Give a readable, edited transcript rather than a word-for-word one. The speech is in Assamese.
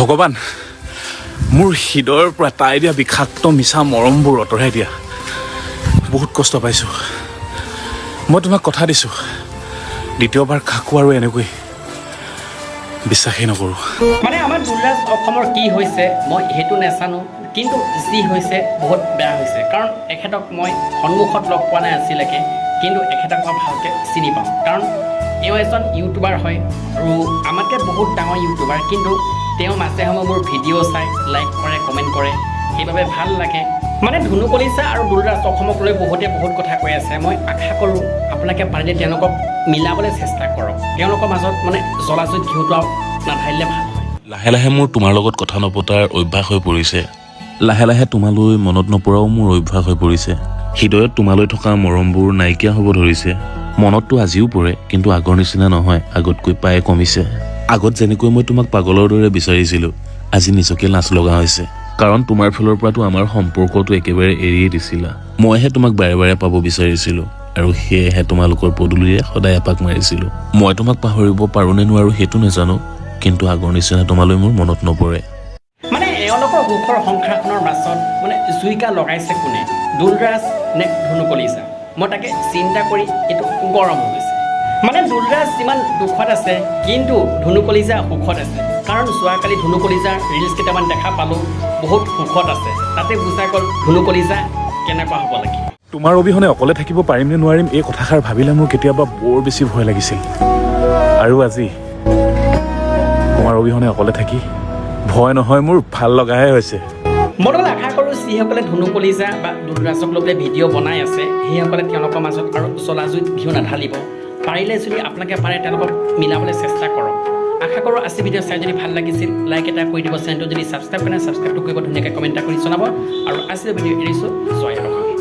ভগৱান, মোৰ হৃদয়ৰ পৰা তাই দিয়া বিষাক্ত মিছা মৰমবোৰ আঁতৰাই দিয়া। বহুত কষ্ট পাইছোঁ। মই তোমাক কথা দিছোঁ, দ্বিতীয়বাৰ কাকো আৰু এনেকৈ বিশ্বাসেই নকৰোঁ। মানে আমাৰ দুলৰাজ অসমৰ কি হৈছে মই সেইটো নাজানো, কিন্তু যি হৈছে বহুত বেয়া হৈছে। কাৰণ এখেতক মই সন্মুখত লগ পোৱা নাই আজিলৈকে, কিন্তু এখেতক মই ভালকৈ চিনি পাওঁ, কাৰণ এওঁ এজন ইউটিউবাৰ হয় আৰু আমাতকৈ বহুত ডাঙৰ ইউটিউবাৰ। কিন্তু তেওঁ মাজে সময়ে মোৰ ভিডিঅ' চাই লাইক কৰে, কমেণ্ট কৰে, সেইবাবে ভাল লাগে। মানে ধুনু কলিতা আৰু দুলৰাজ অসমক লৈ বহুতে বহুত কথা কৈ আছে। মই আশা কৰোঁ আপোনালোকে পাৰিলে তেওঁলোকক মিলাবলৈ চেষ্টা কৰক। তেওঁলোকৰ মাজত মানে জ্বলা জুইত ঘিউটো নাঢালিলে ভাল হয়। লাহে লাহে মোৰ তোমাৰ লগত কথা নপতাৰ অভ্যাস হৈ পৰিছে। লাহে লাহে তোমালৈ মনত নপৰাও মোৰ অভ্যাস হৈ পৰিছে। হৃদয়ত তোমালৈ থকা মৰমবোৰ নাইকিয়া হ'ব ধৰিছে। মনততো আজিও পৰে, কিন্তু আগৰ নিচিনা নহয়, আগতকৈ প্ৰায় কমিছে। আগত যেনেকৈ মই তোমাক পাগলৰ দৰে বিচাৰিছিলোঁ, আজি নিজকে লাজ লগা হৈছে। কাৰণ তোমাৰ ফালৰ পৰাতো আমাৰ সম্পৰ্কটো একেবাৰে এৰিয়ে দিছিলা। মইহে তোমাক বাৰে বাৰে পাব বিচাৰিছিলোঁ আৰু সেয়েহে তোমালোকৰ পদূলিৰে সদায় এপাক মাৰিছিলোঁ। মই তোমাক পাহৰিব পাৰোঁ নে নোৱাৰোঁ সেইটো নাজানো, কিন্তু আগৰ নিচিনা তোমালৈ মোৰ মনত নপৰে। মানে এওঁলোকৰ সুখৰ সংসাৰখনৰ মাজত মানে জুইকা লগাইছে কোনে, দুলৰাজ নে ধুনু কলিজা? মই তাকে চিন্তা কৰি এইটো গৰম হৈ গৈছে। মানে দুলৰাজ যিমান দুখত আছে, কিন্তু ধুনু কলিজা সুখত আছে। কাৰণ যোৱাকালি ধুনু কলিজাৰ ৰিলচ কেইটামান দেখা পালোঁ, বহুত সুখত আছে। তাতে বুজা গ'ল ধুনু কলিজা কেনেকুৱা হ'ব লাগে। তোমাৰ অবিহনে অকলে থাকিব পাৰিম নে নোৱাৰিম, এই কথাষাৰ ভাবিলে মোৰ কেতিয়াবা বৰ বেছি ভয় লাগিছিল। আৰু আজি তোমাৰ অবিহনে অকলে থাকি ভয় নহয়, মোৰ ভাল লগাহে হৈছে। মই তোমাক আশা কৰোঁ, যিসকলে ধুনু কলিজা বা দুলৰাজক লৈ পেলাই ভিডিঅ' বনাই আছে, সেইসকলে তেওঁলোকৰ মাজত আৰু জ্বলা জুইত ঘিউ নাঢালিব। পাৰিলে যদি আপোনালোকে পাৰে, তেওঁলোকক মিলাবলৈ চেষ্টা কৰক। আশা কৰোঁ আজি ভিডিঅ' চাই যদি ভাল লাগিছিল, লাইক এটা কৰি দিব। চেনেলটো যদি ছাবস্ক্ৰাইব কৰে, ছাবস্ক্ৰাইবটো কৰিব। ধুনীয়াকৈ কমেণ্ট এটা কৰি জনাব। আৰু আজিৰ ভিডিঅ' এৰিছোঁ।